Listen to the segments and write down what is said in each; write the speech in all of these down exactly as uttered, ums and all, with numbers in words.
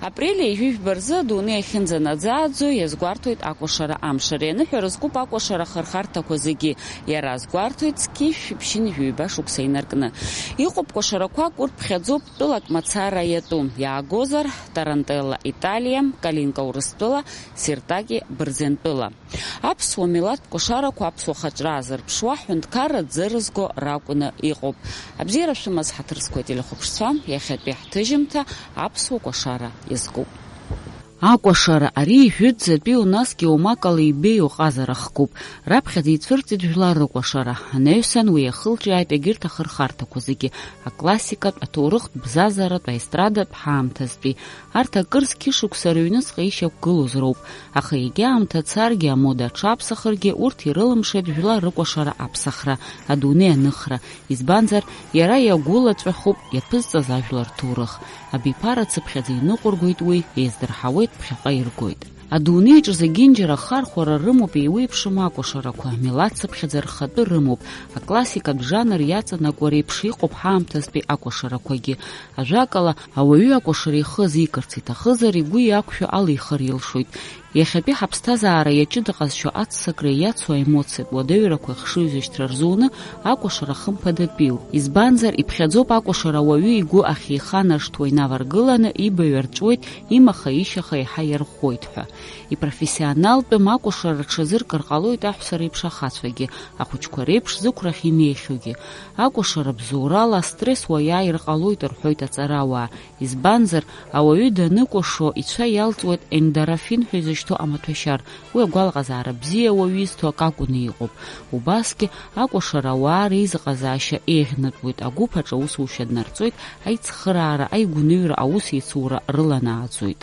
Апрели ҩажәи жәба рзы адунеи ахьынӡанаӡааӡо иазгәарҭоит акәашара амш. Ари аныҳәа рызкуп акәашара ахырхарҭақәа зегьы. Иара азгәарҭоит зқьи жәшәи ԥшьынҩажәи ҩба шықәса инаркны. Иҟоуп кәашарақәак, урҭ ԥхьаӡоуп тәылак мацара иатәу. Иаагозар, Тарантелла Италиа, Калинка Урыстәыла, Сиртаки Бырзентәыла. Аԥсуа милаҭтә кәашарақәа аԥсуа хаҿра азырԥшуа, ҳҳәынҭқарра ӡы рызго ракәны иҟоуп. Абзиара шәымаз, ҳаҭыр зқәу ателехәаԥшцәа, иахьатәи ҳҭыжьымҭа аԥсуа кәашара иазкуп. Акәашара ари ижәытәӡатәиу, насгьы омакала ибеиоу ҟазара хкуп. Раԥхьаӡа ицәырҵит жәлар рыкәашара. Анаҩсан уи иахылҿиааит егьырҭ ахырхарҭақәа зегьы, аклассикатә, аҭоурыхтә, бзазаратә, аестрадатә, ҳаамҭазтәи. Арҭ акыр зқьышықәса рыҩнуҵҟа ишьақәгылоз роуп, аха егьа аамҭа царгьы амода аҽаԥсахыргьы, урҭ ирылымшеит жәлар рыкәашара аԥсахра, адунеи аныхра, избанзар, иара иагәылаҵәахуп иаԥызҵаз ажәлар рҭоурых. Абиԥара цыԥхьаӡа иныҟәыргоит уи, еиздырҳауеит, ԥхьаҟа иргоит. Адунеиаҿ зегьынџьара ахархәара рымоуп еиуеиԥшым акәашарақәа, милаҭ цыԥхьаӡа рхатәы рымоуп, аклассикатә жанр иаҵанакуа реиԥш иҟоуп ҳаамҭазтәи акәашарақәагьы. Ажәакала, ауаҩы акәашара ихы азикырц иҭахызар, игәы иақәшәо ала ихыр илшоит. Иахьатәи ҳаԥсҭазаара иаҷыда ҟазшьо аццакра иацу аемоциатә уадаҩрақәа ахшыҩзышьҭра рзуны акәашара хымԥадатәиуп. Избанзар, иԥхьаӡоуп акәашара ауаҩы игәы ахьиханаршҭуа инаваргыланы, ибаҩ арҵәуеит, имаха-ишьаха еиҳа иарӷәӷәоит ҳәа. Ипрофессионалтәым акәашара рҽазыркыр ҟалоит аҳәса реиԥш ахацәагьы, ахәыҷқәа реиԥш зықәрахь инеихьоугьы. Акәашара бзоурала астресс уаиааир ҟалоит, рҳәоит аҵарауаа. Избанзар, ауаҩы даныкәашо, ицәа иалҵуеит ендорфин ҳәа изышьҭоу амаҭәашьар. Уи агәалаҟазаара бзиа ауаҩы изҭо акы акәны иҟоуп. Убасгьы, акәашара ауаа реизыҟазаашьа еиӷьнатәуеит, агәыԥ аҿы аусушьа днарҵоит, аицхыраара, аигәныҩра, аусеицура рыланааӡоит.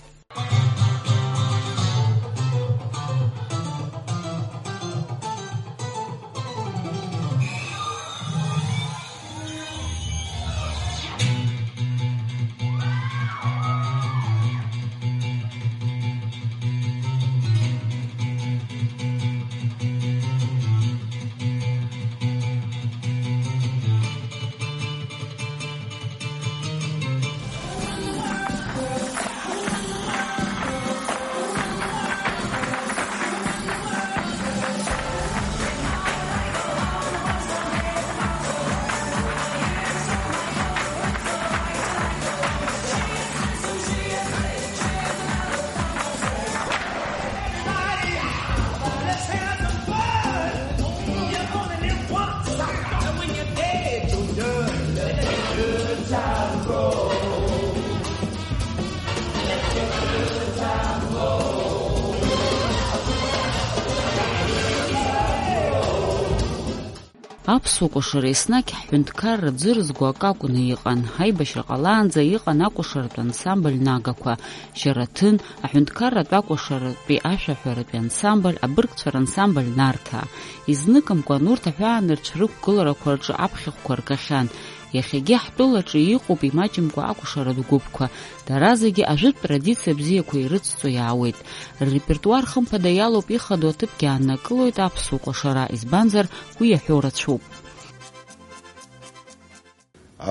Аԥсуа кәашара еснагь ҳҳәынҭқарра ӡырызго акы акәны иҟан. Аибашьра ҟалаанӡа иҟан акәашаратә ансамбль Нагақәа, Шьараҭын, аҳәынҭқарратә акәашаратәи ашәаҳәаратәи ансамбль, абыргцәа рансамбль Нарҭаа. Изныкымкәан урҭ аҳәаанырцә рықәгыларақәа рҿы аԥхьахәқәа ргахьан. Иахьагьы ҳтәылаҿы иҟоуп имаҷымкәа акәашаратә гәыԥқәа. Дара зегьы ажәытә традициа бзиақәа ирыцҵо иаауеит. Ррепертуар хымԥада иалоуп, ихадоу аҭыԥгьы ааннакылоит аԥсуа кәашара, избанзар, уи иаҳәо рацәоуп.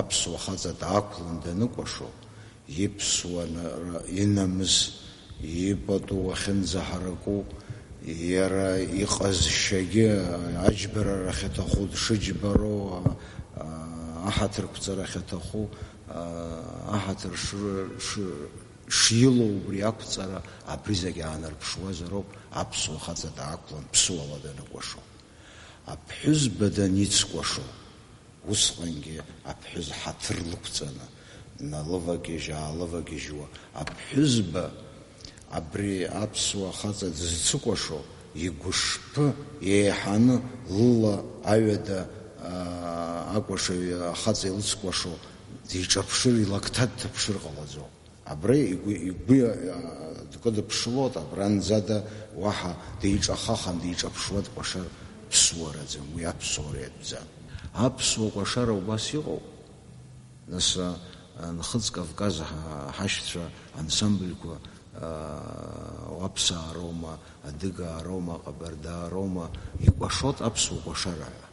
Аԥсуа хаҵа даақәлан даныкәашо, иԥсуа на-, ра-, инамыс, ипату уахьынӡаҳараку, иара иҟазшьагьы аџьбара рахь аҭаху дшыџьбароу, а, а, аҳаҭырқәҵара ахь аҭаху, а, аҳаҭыр шы-, шы-, шилоу убри ақәҵара, абри зегь аанарԥшуазароуп аԥсуа хаҵа даақәлан ԥсуала даныкәашо. Аԥҳәызба даницкәашо, усҟангьы аԥҳәыс ҳаҭыр лықәҵаны, дналывагьежь-аалывагьежьуа, аԥҳәызба абри аԥсуа хаҵа дызцыкәашо, игәышԥы еиҳаны лыла аҩада, аа, акәашаҩ ахаҵа илыцкәашо диҿаԥшыр, илакҭа дҭаԥшыр ҟалаӡом. Абра игәы, игәы, а, дкыдыԥшылоит, абранӡада уаҳа деиҿахахан, деиҿаԥшуа дкәашар ԥсуараӡам, уи аԥсуара иатәӡам. Аԥсуа кәашара убас иҟоуп. Нас, а, Нхыҵ Кавказ ҳа-, ҳашьцәа ансамбльқәа, а, Уаԥсаароума, Адыгаароума, Ҟабардаароума, икәашоит аԥсуа кәашара ҳәа.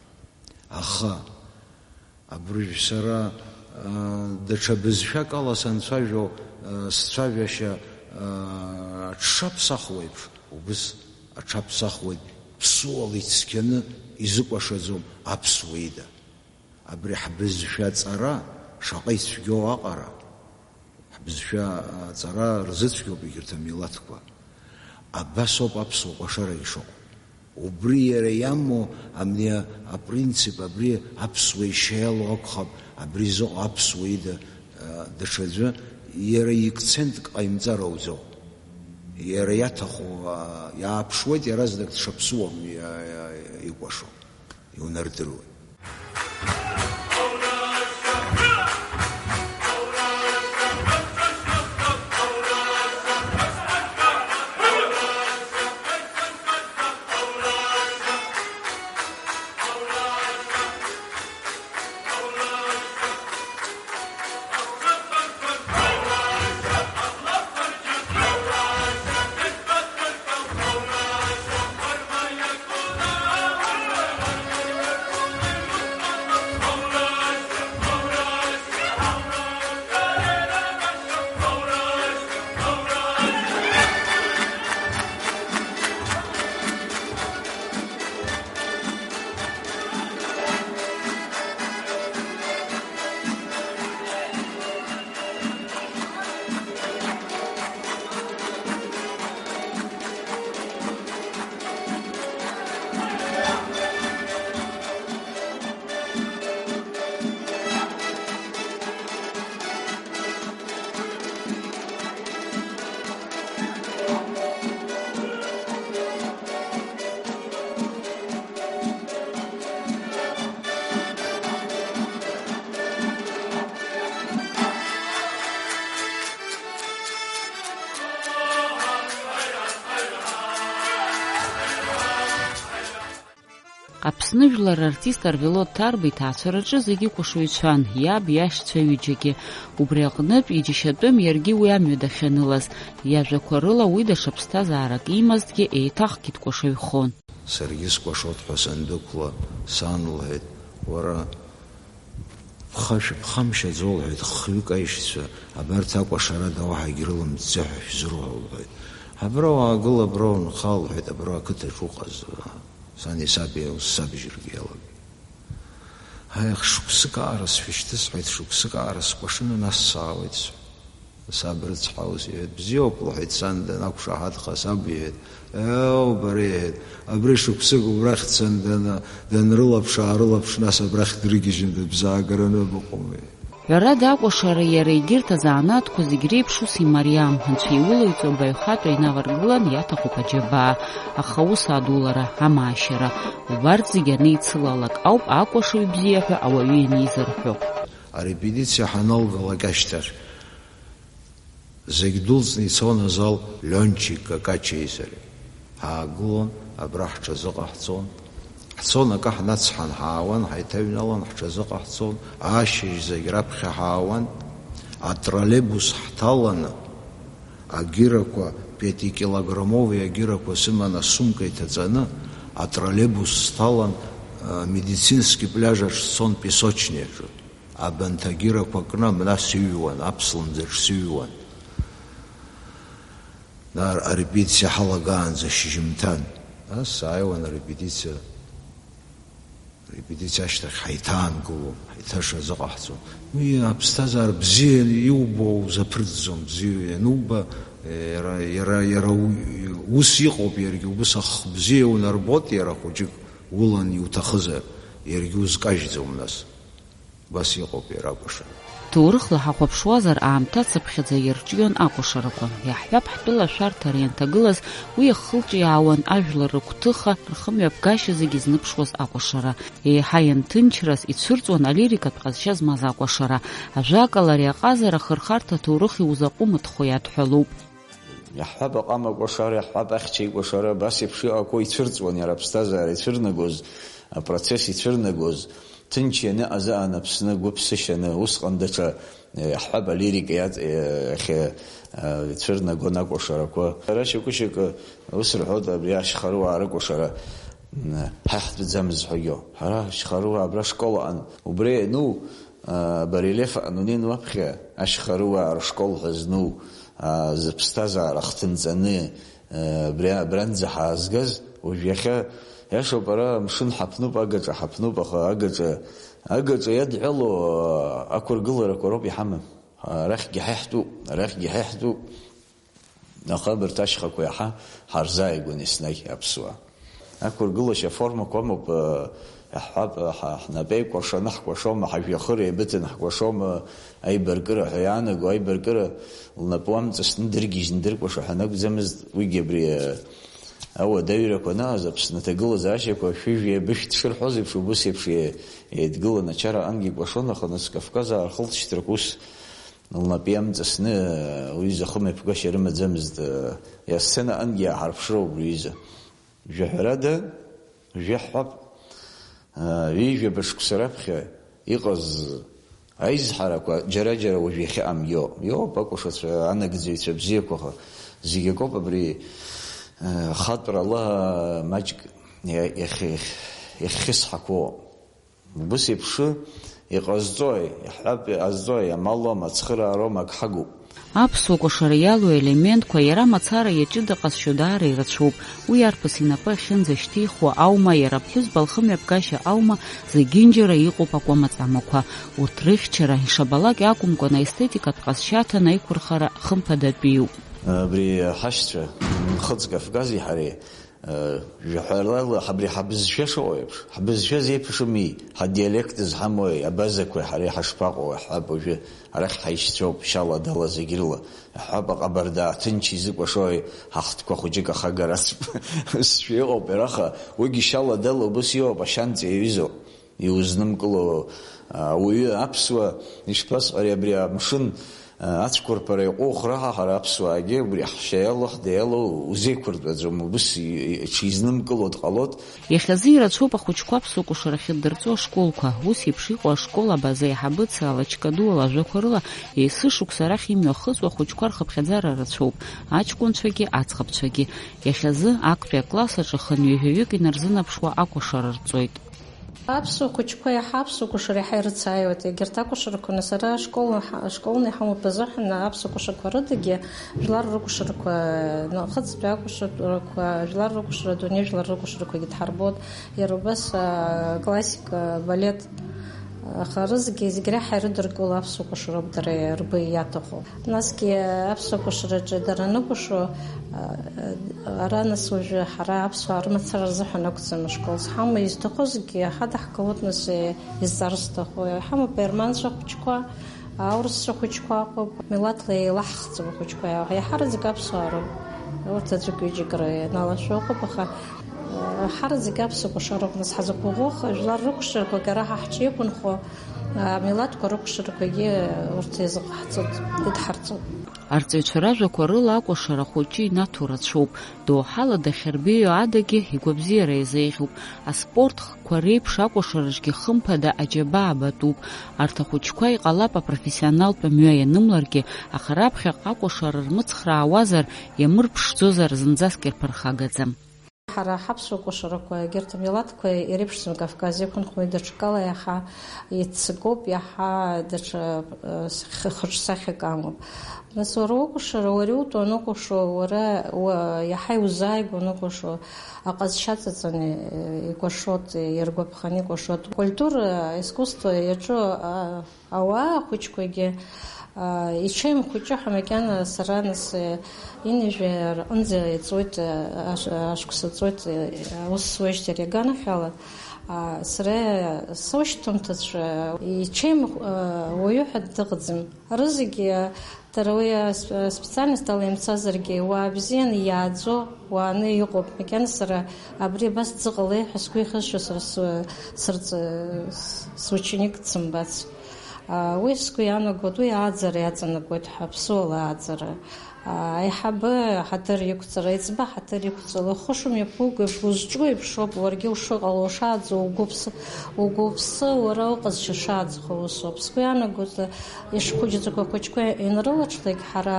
Аха абыржә сара, а, даҽа бызшәак ала санцәажәо, а, сцәажәашьа, Аҽшаԥсахуеиԥш, убыс аҽаԥсахуеит, ԥсуала ицқьаны изыкәашаӡом аԥсуа ида. Абри ҳбызшәа аҵара шаҟа ицәгьоу аҟара, ҳбызшәа аҵара рзыцәгьоуп егьырҭ амилаҭқәа. Абас ауп аԥсуа кәашарагьы шыҟоу. Убри иара иамоу амни апринцип, абри аԥсуа ишьа иалоу акәхап, абри зыҟоу аԥсуа ида, а, даҽаӡәы, иара икцентк ҟаимҵар ауӡом. Иара иаҭаху, а, иааԥшуеит, иаразнак дшаԥсуам иа-, иа-, икәашо, иунардыруеит. Аԥсны жәлар артист Арвелод Ҭарба иҭаацәараҿы зегьы кәашаҩцәан, иаб, иашьцәа ҩыџьагьы. Убри аҟнытә, иџьашьатәым иаргьы уи амҩа дахьанылаз. Иажәақәа рыла уи даҽа ԥсҭазаарак имазҭгьы еиҭахгьы дкәашаҩхон. Саргьы скәашоит ҳәа сандәықәла, сан лҳәеит, уара, бхашәа, бхамшьаӡо, лҳәеит, хҩык аишьцәа, абарҭ акәашарада уаҳагь рылымҵӡеи ҳәа шәзырҳәо, лҳәеит. Абра уаагыл, абра унхал, лҳәеит, абра ақыҭаҿ уҟаз. Сани саби ус сабжьаргьы иалагеит. Аиах, шықәсык аара сшәышьҭысҳәеит, шықәсык аара скәашаны нас саауеит, сҳәеит. Саб рыцҳа, ус иҳәеит, бзиоуп, лҳәеит сан данақәшаҳаҭха, саб иҳәеит, еу, бара, иҳәеит, абри шықәсык убрахь дцан дана-, данрылаԥш-аарылаԥш, нас абрахь дрыгьежьын, дыбзаагараны быҟоума? Ҳәарада, акәашара иара егьырҭ азанааҭқәа зегь реиԥш ус имариам, анцәа иулаҩҵо абаҩхатәра инаваргылан иаҭахуп аџьабаа, аха аус адулара, амаашьара, убарҭ зегь анеицылалак ауп акәашаҩ бзиа ҳәа ауаҩы ианизырҳәо. Арепетициа ҳаналгалак ашьҭахь, зегь дәылҵны ицон азал Лиончик Какачеи сареи. Ҳаагылон, абра ҳҽазыҟаҳҵон. Ҳцон, акы ҳнацҳан ҳаауан, ҳаиҭаҩналан, ҳҽазыҟаҳҵон. Ашьыжь зегь раԥхьа ҳаауан. Атроллейбус ҳҭаланы, агирақәа, пятикилограммовые агирақәа сыманы, асумка иҭаҵаны, атроллейбус сҭалан, э, медицинский пляж аҿы сцон, Песочный аҿы. Абанҭ агирақәа кны, абна сыҩуан, аԥслымӡаҿ сыҩуан. Нар-, арепетициа ҳалагаанӡа шьыжьымҭан. Нас сааиуан арепетициа. Арепетициа ашьҭахь ҳаиҭаангылон, ҳаиҭашазыҟаҳҵон. Уи аԥсҭазаара бзиа иубо узаԥырҵӡом, бзиа иануба, иара, иара, иара у-, ус иҟоуп иаргьы, убыс ахх бзиа унарбот, иара хәыҷык улан иуҭахызар, иаргьы узкажьӡом нас. Убас иҟоуп иара акәашара. Ҭоурыхла ҳахәаԥшуазар, аамҭацыԥхьаӡа ирҿион акәашарақәа. Иаҳҳәап, ҳтәыла ашәарҭара ианҭагылаз, уи ахылҿиаауан ажәлар рыгәҭыха, рхымҩаԥгашьа зегьы знымԥшуаз акәашара. Еиҳа ианҭынчраз, ицәырҵуан алирикатә ҟазшьа змаз акәашара. Ажәакала, ари аҟазара ахырхарҭа аҭоурых иузаҟәымыҭхо иадҳәалоуп. Иаҳҳәап, аҟама кәашара, иаҳҳәап, ахьча икәашара, абас еиԥш иҟақәоу ицәырҵуан иара аԥсҭазаара ицәырнагоз, апроцесс ицәырнагоз, ҭынч ианыҟаз аан Аԥсны гәыԥсышьаны, усҟан даҽа, иаҳҳәап, алирика иаҵ-, иахьа, а, ицәырнагон акәашарақәа. Ара шьакәышьак ус рҳәоит, абри ашьхаруаа рыкәашара, м, ҳахьтәӡамыз ҳәагьы. Ҳара ашьхаруаа абра школ аҟан, убра иану, Абарелиеф аҟны унеин уаԥхьа, ашьхарыуаа рышкол ҳәа зну, а, зыԥсҭазаара хҭынҵаны, а, абри, абранӡа ҳаазгаз, уажә иахьа, иашоуп, ара амшын ҳаԥнуп, агаҿа ҳаԥнуп, аха агаҿа, агаҿа иадҳәало, а, ақәыргыларақәа роуп иҳамам. Арахьгьы ҳаиҳтәуп, арахьгьы ҳаиҳтәуп. Аха абарҭ ашьхақәа иаҳа ҳарзааигәан еснагь аԥсуаа. Ақәыргылашьа аформақәа амоуп, э, иаҳҳәап, э, ҳа-, ҳнапы еикәыршаны ҳкәашома, ҳажәҩахыр еибыҭаны ҳкәашома, аибаркыра ҳәа иаанаго, аибаркыра лнапы уамҵасны дыргьежьны дыркәашо ҳәа анакәӡамызт, уигьы абри, э, ауадаҩрақәа анааз Аԥсны аҭагылазаашьақәа шәыжәи абышә дшырҳәоз еиԥш, убыс еиԥш е-, еидгылан ачара аҟынгьы икәашон, аха нас Кавказаа рхылҵшьҭрақәа ус лнапы иамҵасны, уи изы ахымҩаԥгашьа рымаӡамызт, асцена аҟынгьы иааҳарԥшроуп уи изы. Жәаҳәарада, жәаҳәап, ҩажәаба шықәса раԥхьа иҟаз аизҳарақәа џьара-џьара уажә иахьыҟам иоуп. Иоуп акәашацәа, анагӡаҩцәа бзиақәа, аха зегь акоуп абри, э, хаҵәрала маҷк иа-, иахьы-, иахьхьысҳақәо. Убыс еиԥш иҟазҵои, иаҳҳәап, иҟазҵои, амалома, ацхыраарома, ак ҳагуп. Аԥсуа кәашара иалоу елементқәа иара мацара иаҷыда ҟазшьо даара ирацәоуп. Уи арԥыс инапы ахьынӡашьҭихуа аума, иара аԥҳәызба лхымҩаԥгашьа аума, зегьынџьара иҟоуп акәамаҵамақәа. Урҭ рыхьчара, ишабалак иакәымкәан, аестетикатә ҟазшьаҭан аиқәырхара хымԥадатәиуп. Абри ҳашьцәа, Нхыҵ Кавкази ҳареи, Жәаҳәарала, абри ҳабызшәа шыҟоу еиԥш, ҳбызшәа зеиԥшыми, ҳадиалект зҳамои, абазақәеи ҳареи ҳашԥаҟоу, иаҳҳәап, уажәы арахь ҳаишьцәоуп, шьала-дала зегь рыла, иаҳҳәап, аҟабарда ҭынч изыкәашои, ҳахҭқәа хәыҷык ахагара ацәп-, сшәа иҟоуп, иара, аха уигьы шьала-дала убыс иоуп, ашьанҵа иаҩызоуп. Иузнымкыло, а, ауаҩы аԥсуа, ишԥасҳәари, абри амшын, а, ацәқәырԥара иҟәыӷәӷәара ҳара аԥсуаагьы убри ҳшьа иалоу, ҳда иалоу узеиқәыртәаӡом, убыс и-, и-, иҽизнымкыло дҟалоит. Иахьазы ирацәоуп ахәыҷқәа аԥсуа кәашарахь ддырҵо ашколқәа. Ус еиԥш иҟоу ашкол абаза аиҳабыца Алачкадуала ажәақәа рыла, есышықәса арахь имҩахыҵуа ахәыҷқәа рхыԥхьаӡара рацәоуп, аҷкәынцәагьы, аӡӷабцәагьы. Иахьазы актәи акласс аҿы хынҩажәаҩык инарзынаԥшуа акәашара рҵоит. Аԥсуа хәыҷқәа иаҳа аԥсуа кәашара иаҳа ирыцааиуеит. Егьырҭ акәашарақәа, нас ара ашкол, ашколны иҳамоуп азыҳәан аԥсуа кәашақәа рыдагьы жәлар рыкәашарақәа, нахыҵтәи акәашарақәа, жәлар рыкәашара, адунеи жәлар рыкәашарақәагьы дҳарбоит. Иара убас, а, классика, балет, аха рызегьы, зегь реиҳа ирыдыркыло аԥсуа кәашароуп дара ргәы иаҭаху. Насгьы аԥсуа кәашараҿы дара аныкәашо, а, ара нас уажәы ҳара аԥсуаа рымацара рзыҳәан акәӡам ашкол зҳамоу, изҭаху зегьы ҳадаҳкылоит, нас, э, изҵар зҭаху. Иҳамоуп аерманцәа хәыҷқәа, аурысцәа хәыҷқәа ыҟоуп, милаҭла еилаҳхӡоуп ахәыҷқәа, иаҳараӡак аԥсуаа роуп. Урҭ аӡәык-ҩыџьак ры-, иналашәо ыҟоуп, аха, э, ҳараӡак аԥсуа кәашароуп, нас ҳазықәыӷәӷәо, жәлар рыкәашарақәагьы ара ҳа ҳҿы иқәынхо, амилаҭқәа рыкәашарақәагьы урҭ иазыҟаҳҵоит, идҳарҵоит. Арҵаҩцәа ражәақәа рыла акәашара хәыҷы инаҭо рацәоуп. Доуҳала дахьырбеиоу адагьы игәабзиара иазеиӷьуп. Аспорт хкқәа реиԥш акәашараҿгьы хымԥада аџьабаа батәуп. Арҭ ахәыҷқәа иҟалап апрофессионалтә мҩа ианымларгьы, аха раԥхьаҟа акәашара рмыцхраауазар, иамырԥшӡозар зынӡаск ирԥырхагаӡам. Ҳара ҳаԥсуа кәашарақәа, егьырҭ амилаҭқәа иреиԥшӡам Кавказ иқәынхоит, даҽакала иаҳа иццакуп, иаха даҽа, э, сахьа-, хыҿсахьак амоуп. Нас уара укәашара, уара иутәу анукәашо, уара уа-, иаҳа иузааигәоу анукәашо, аҟазшьа ҵаҵаны, э, икәашоит, иргәаԥханы икәашоит. Культура, искусство иаҿу, а, ауаа ахәыҷқәагьы, а, иҽеим хәыҷы ҳәа макьана сара нас, э, инижәи рҟынӡа иҵуеит, э, аш-, ашықәса ҵуеит, э, аус суеижьҭеи аганахьала. А, сара сошьҭымҭацәа, иҽеим, э, уаҩы ҳәа дыҟаӡам. Рызегьы, дара уи ас-, специальность ала имцазаргьы, уаа бзианы иааӡо уааны иҟоуп. Макьана сара абри абас дзыҟалеи ҳәа сгәы ихызшьо сара су-, сырҵ-, с-, сученик дсымбац. А, уи сгәы иаанагоит, уи ааӡара иаҵанакуеит ҳәа, ԥсуала ааӡара. А, аиҳабы ҳаҭыр иқәҵара, аиҵбы ҳаҭыр иқәҵала, ухы шымҩаԥуго еиԥш, узҿу еиԥш ауп, уаргьы ушыҟало, ушааӡо, угәыԥс-, угәыԥсы, уара уҟазшьа шааӡахо усоуп. Сгәы иаанагоит, ишхәыҷӡақәа ахәыҷқәа ианрылаҽлак, ҳара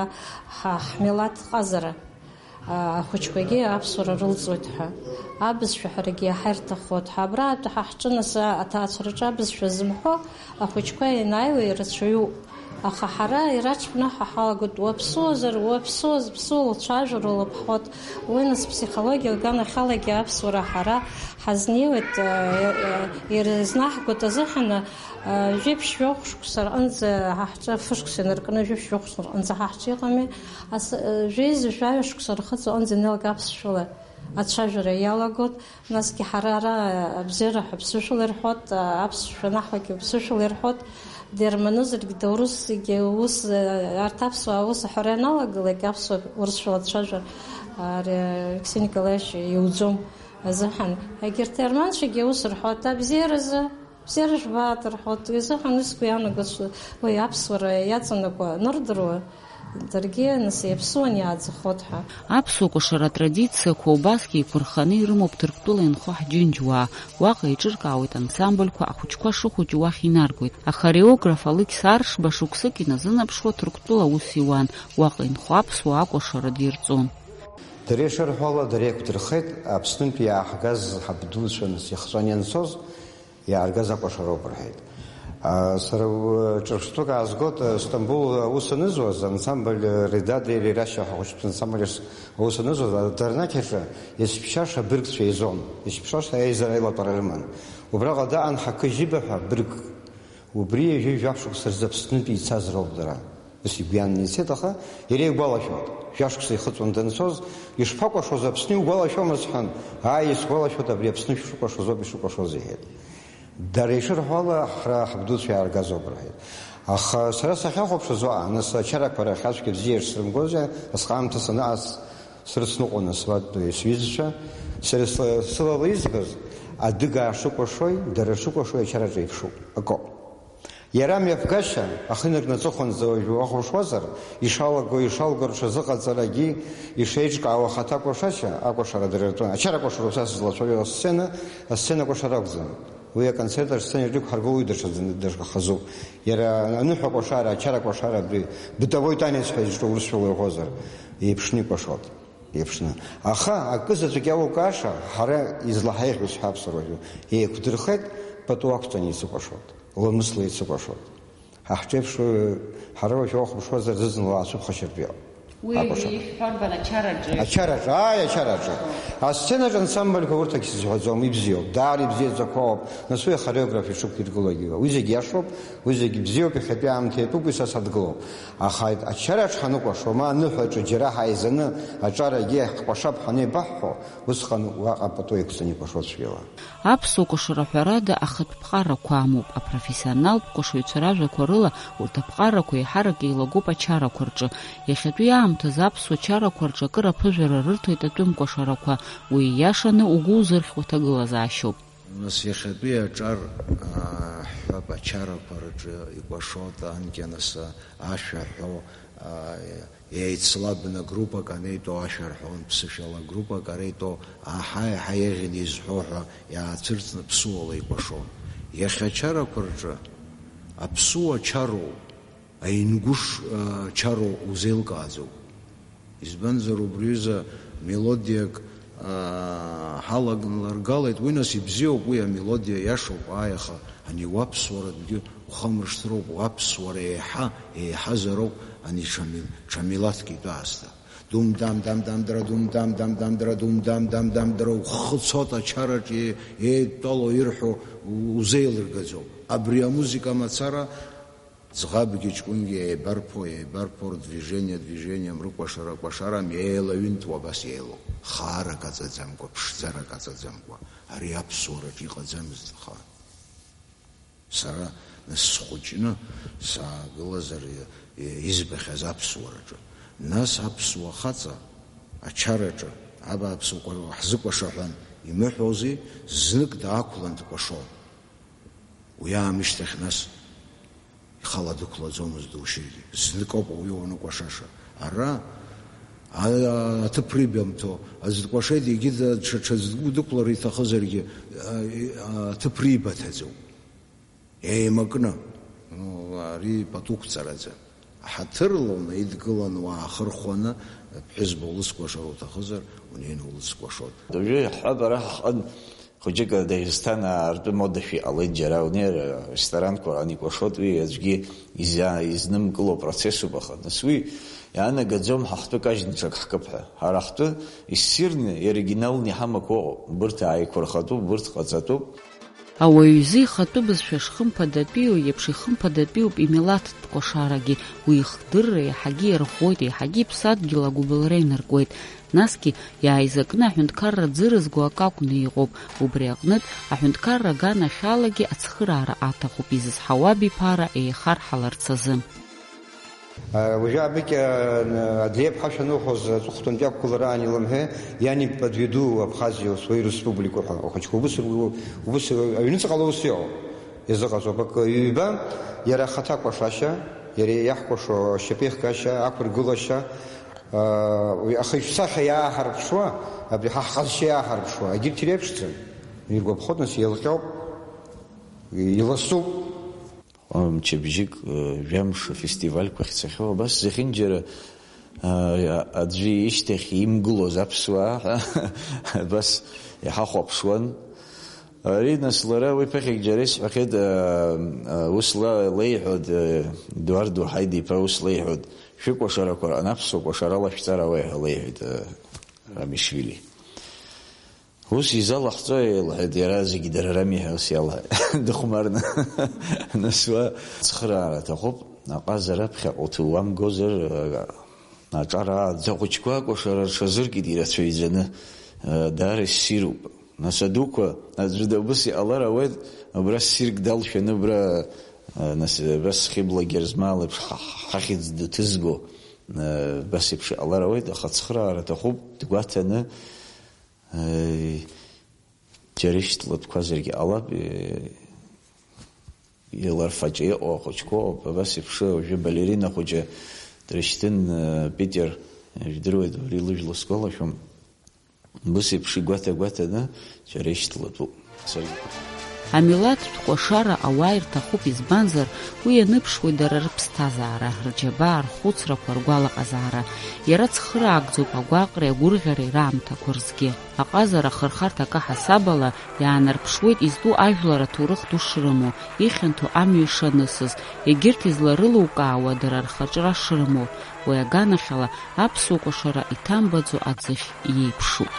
ҳа-, ҳмилаҭ ҟазара. Ахәыҷқәагьы аԥсуара рылҵуеит ҳәа, абызшәа ҳарагьы иаҳа ирҭаххоит ҳәа. Абраатәи ҳа ҳҿы нас аҭаацәараҿы абызшәа зымҳәо ахәыҷқәа ианааиуа ирацәаҩуп. Аха ҳара иара аҽԥныҳәа ҳалагоит, уаԥсуазар, уаԥсуаз, ԥсуа уцәажәар улыԥхоит. Уи нас ԥсихологиа аганахьалагьы аԥсуара ҳара ҳазнеиуеит, э, э, ирызнаҳгоит азыҳәан, э, жәиԥшь-жәохә шықәса рҟынӡа ҳа ҳҿы, фышықәса инаркны жәиԥшь-жәохә шықәса рҟынӡа ҳа ҳҿы иҟами, ас-, э, жәеиза жәаҩа шықәса рхыҵуа аҟынӡа инеилак аԥсшәала ацәажәара иалагоит. Насгьы ҳара ара абзиара ҳәа ԥсышәала ирҳәоит, аԥсшәа наҳуагьы ԥсышәала ирҳәоит, дерманызаргьы, доурысзаргьы, ус, арҭ аԥсуаа ус аҳәара ианалагалак, аԥсуа урысшәала дцәажәар, ари Алексей Николаевич иуӡом азыҳәан. Егьырҭ ерманцәагьы ус рҳәоит, абзиаразы, бзиара жәбааит рҳәоит, уи азыҳәан уи сгәы иаанагоит, уи аԥсуара иаҵанакуа анырдыруа, даргьы нас иаԥсуан иааӡахоит ҳәа. Аԥсуа кәашара атрадициақәа убасгьы еиқәырханы ирымоуп Ҭырқәтәыла инхо ҳџьынџьуаа. Уаҟа еиҿыркаауеит ансамбльқәа, ахәыҷқәа шыхәыҷу уахь инаргоит. Ахореограф Алықьса Аршба шықәсык иназынаԥшуа Ҭырқәтәыла аус иуан, уаҟа инхо аԥсуаа акәашара дирҵон. Дара ишырҳәо ала, дара еиқәдырхеит, Аԥснынтәи иааҳгаз ҳабдуцәа нас ихҵәаны ианцоз, иааргаз акәашароуп рҳәеит. А, сара, у, ҿырԥштәык аазгоит, а, Стамбул аус анызуаз, ансамбль, а, Редада или Рашьа ҳәа ахәыҷтә ансамбль ас-, аус анызуаз, а, Дарнақь аҿы есԥшьаша быргцәа еизон, есԥшьаша аизара аилатәара рыман. Убраҟа даан Ҳақыжьиба ҳәа бырг, убри ҩажәи жәаф шықәса рзы Аԥснынтәи ицаз роуп дара. Ус игәы иаананы ицеит, аха иара игәалашәоит. Жәашықәса ихыҵуан данцоз, ишԥакәашоз Аԥсны иугәалашәома сҳәан, ааи, исгәалашәоит, абри Аԥсны шәыкәашоз ауп ишыкәашоз, иҳәеит. Дара ишырҳәо ала, ҳара ҳабдуцәа иааргаз ауп рҳәеит. Аха сара сахьахәаԥшуаз уаҟа, нас ачарақәа рахь ацәгьа бзиа шсырымгозеи, асҟаамҭа санааз срыцныҟәон асуаҭ сҩызцәа, сара сла-, сылала избаз, адыгаа шыкәашои, дара шыкәашои ачараҿы еиԥшуп, акоуп. Иара мҩаԥгашьа ахы инаркны аҵыхәанӡа уажә уахәаԥшуазар, ишалаго, ишалго рҽазыҟаҵарагьы, ишеиҿкаауа ахаҭа кәашашьа, акәашара дара ртәы. Ачара кәашароуп са сызлацәажәо асцена, асцена кәашара акәӡам. Уи аконцерт асценаҿ иқәҳаргылоит даҽа, даҽа хазуп. Иара аныҳәа кәашара, ачара кәашара, абри бытовой танец ҳәа изҿу урысшәала иҳәозар, еиԥшны икәашоит. Еиԥшны. Аха акы заҵәык иалукааша, ҳара излаҳаиӷьу сҳәап сара уажәы, еиқәдырхеит, пату ақәҵаны ицыкәашоит, ламысла ицыкәашоит. Ҳа ҳҿеиԥшу, ҳара уажәы уахәаԥшуазар зыӡынла аацәыԥхашьартә иҟоуп. Уи акәашара. Ишәҳәарбан ачараҿы? Ачараҿы, ааи, ачараҿы. Асценаҿы ансамбльқәа урҭ агь сызҳәаӡом, ибзиоуп, даара ибзиаӡақәоуп, нас уи ахореограф ишықәиргылогьы. Уи зегь иашоуп, уи зегь бзиоуп, иахьатәи аамҭа иатәуп, уи са садгылоуп. Аха ачараҿ ҳаныкәашо, ма аныҳәаҿы џьара ҳаизаны аҿарагьы ҳкәашап ҳанеибаҳҳәо, усҟан уаҟа пату еиқәҵаны икәашо цәгьала. Аԥсуа кәашара ҳәарада ахатә ԥҟарақәа амоуп, апрофессионалтә кәашаҩцәа ражәақәа рыла урҭ аԥҟарақәа еиҳарак еилагоуп ачарақәа рҿы. Иахьатәи аамҭазы аԥсуа чарақәа рҿы акыр аԥыжәара рырҭоит атәым кәашарақәа, уи ииашаны угәы узырхьуа ҭагылазаашьоуп. Нас иахьатәи аҿар, аа, ҳҳәап, ачарақәа рҿы икәашоит анкьа нас ашәа ҳәо, аа, еицлабны группак анеитәо ашәа рҳәон, ԥсышәала группак ареитәо аҳа-иаҳа еиӷьын изҳәо ҳәа иаацәырҵны ԥсуала икәашон. Иахьа ачарақәа рҿы аԥсуа чароуп. Аингәыш, а, чароу узеилкааӡом. Избанзар, убри ҩыза мелодиак, а, ҳалагыларгалеит, уи нас ибзиоуп, уи амелодиа иашоуп, ааи, аха ани уаԥсуаратәгьы ухамыршҭроуп, уаԥсуара еиҳа, еиҳазароуп, ани ҽа мил-, ҽа милаҭк итәы аасҭа. Дум-дам, дам-дам-дра, дум-дам, дам-дам-дра, дум-дам, дам-дам-дра, ухы цоит ачараҿ е-, еидтәало ирҳәо у-, узеилыргаӡом. Абри амузыка мацара ӡӷабгьы ҷкәынгьы еибарԥо, еибарԥо, рдвижение, движением, рыкәашара, кәашарам, еилаҩынтуа абас еилоуп. Хаарак аҵаӡамкәа, ԥшӡарак аҵаӡамкәа. Ари аԥсуараҿ иҟаӡамызт, аха сара, нас, схәыҷны саагылазар, избахьаз аԥсуараҿы. Нас аԥсуа хаҵа ачараҿы, абааԥсықәа ҳзыкәаша ҳәан имыҳәози, знык даақәлан дкәашон. Уи аамышьҭахь нас ихала дықәлаӡомызт душьыргьы. Знык ауп ауаҩы уаныкәашаша. Ара, а-, аҭыԥ рибамҭо, аӡә дкәашеит, егьи даҽа ҽаӡә дгәы дықәлар иҭахызаргьы, а-, аҭыԥ рибаҭаӡом. Еимакны, ну, ари пату қәҵараӡа. Ҳаҭырла унаидгылан, уаахырхәаны, ԥҳәызба улыскәашар уҭахызар, унеины улыскәашоит. Уажәы иаҳҳәап, ара ҳҟын хәыҷык Дагестан аартәы модашәа иҟалеит, џьара унеир, ресторанқәа ан икәашоит, уи аӡәгьы иза-, изнымкыло процессуп, аха нас уи иаанагаӡом ҳахәтәы кажьны ҽак ҳкып ҳәа. Ҳара ҳтәы иссирны, иоригиналны иҳамақәоу ыҟоуп. Убырҭ ааиқәырхатәуп, убырҭ ҟаҵатәуп. Ауаҩы изы ихатәы бызшәа шхымԥадатәиу еиԥш, ихымԥадатәиуп имилаҭтә кәашарагьы, уи ихдырра еиҳагьы иарӷәӷәоит, еиҳагьы иԥсадгьыл агәыбылра инаркуеит. Насгьы, иааизакны аҳәынҭқарра ӡы рызго акы акәны иҟоуп. Убри аҟнытә, аҳәынҭқарра аганахьалагьы ацхыраара аҭахуп, изызҳауа абиԥара еихарҳаларц азы. Уажәы абыкь, а, адлеип ҳашәа анылхоз аҵыхәтәантәи ақәгылараан илымҳәеи, иани подведу Абхазиа свои республику ҳәа, ахәыҷқәа убыс, убыс аҩныҵҟала ус иҟоуп, иазыҟаҵоуп. Акы ҩба, иара ахаҭа кәашашьа, иара иаҳкәашо ашьапеихгашьа, ақәыргылашьа, а, уи ахаҩсахьа иааҳарԥшуа, абри ҳа ҳҟазшьа иааҳарԥшуа, егьырҭ иреиԥшӡам. Иргәаԥхоит, нас, еилҟьоуп, иласуп. Мчыбжьык, э, жәамш афестивальқәахь цахьоу, абас зехьынџьара, э, аӡәы ишьҭахь имгылоз аԥсуаа ҳәа, абас иҳахәаԥшуан. Ари, нас, лара уи ԥыхьагь џьара исҳәахьеит, э, э, ус ла-, леиҳәоит, э, Едуард Уаҳаид-иԥа ус леиҳәоит, шәыкәашарақәа рҟны аԥсуа кәашарала шәҵар ауеи ҳәа леиҳәеит, э, Рамишвили. Ус изалаҳҵои, лҳәеит иара, зегьы дара рами ҳәа ус иалҳәеит, дыхәмарны. Нас уа цхыраара аҭахуп, аҟазара ԥхьаҟа уҭууамгозар, аҿар ааӡа ахәыҷқәа акәашара рҽазыркит ирацәаҩӡаны, даара иссируп. Нас адуқәа, аӡәы убыс иҟалар ауеит, убра ссирк далшәаны, убра, нас абас Хьыбла Герзмал еиԥш ҳа-, ҳахьӡ дҭызго, абас еиԥш иҟалар ауеит, аха цхыраара аҭахуп, дгәаҭаны, Џьара ишьҭлатәқәазаргьы ҟалап, иларфаҷа иҟоу ахәыҷқәоуп, абас еиԥш уажәы балерина хәыҷы дрышьҭын, Питер, ижәдыруеит, убри лыжәла сгәалашәом, убас еиԥш игәаҭа-гәаҭаны џьара ишьҭлатәуп. Саргьы. Амилаҭтә кәашара ауаа ирҭахуп, избанзар, уи ианыԥшуеит дара рыԥсҭазаара, рџьабаа, рхәыцрақәа, ргәалаҟазаара. Иара цхыраагӡоуп агәаҟреи агәырӷьареи раамҭақәа рзгьы. Аҟазара ахырхарҭа акы ҳасабала иаанарԥшуеит изтәу ажәлар аҭоурых ду шрымоу, ихьанҭоу амҩа ишанысыз, егьырҭ изларылукаауа дара рхаҿра шрымоу, уи аганахьала аԥсуа кәашара иҭамбаӡо аӡыхь иеиԥшуп.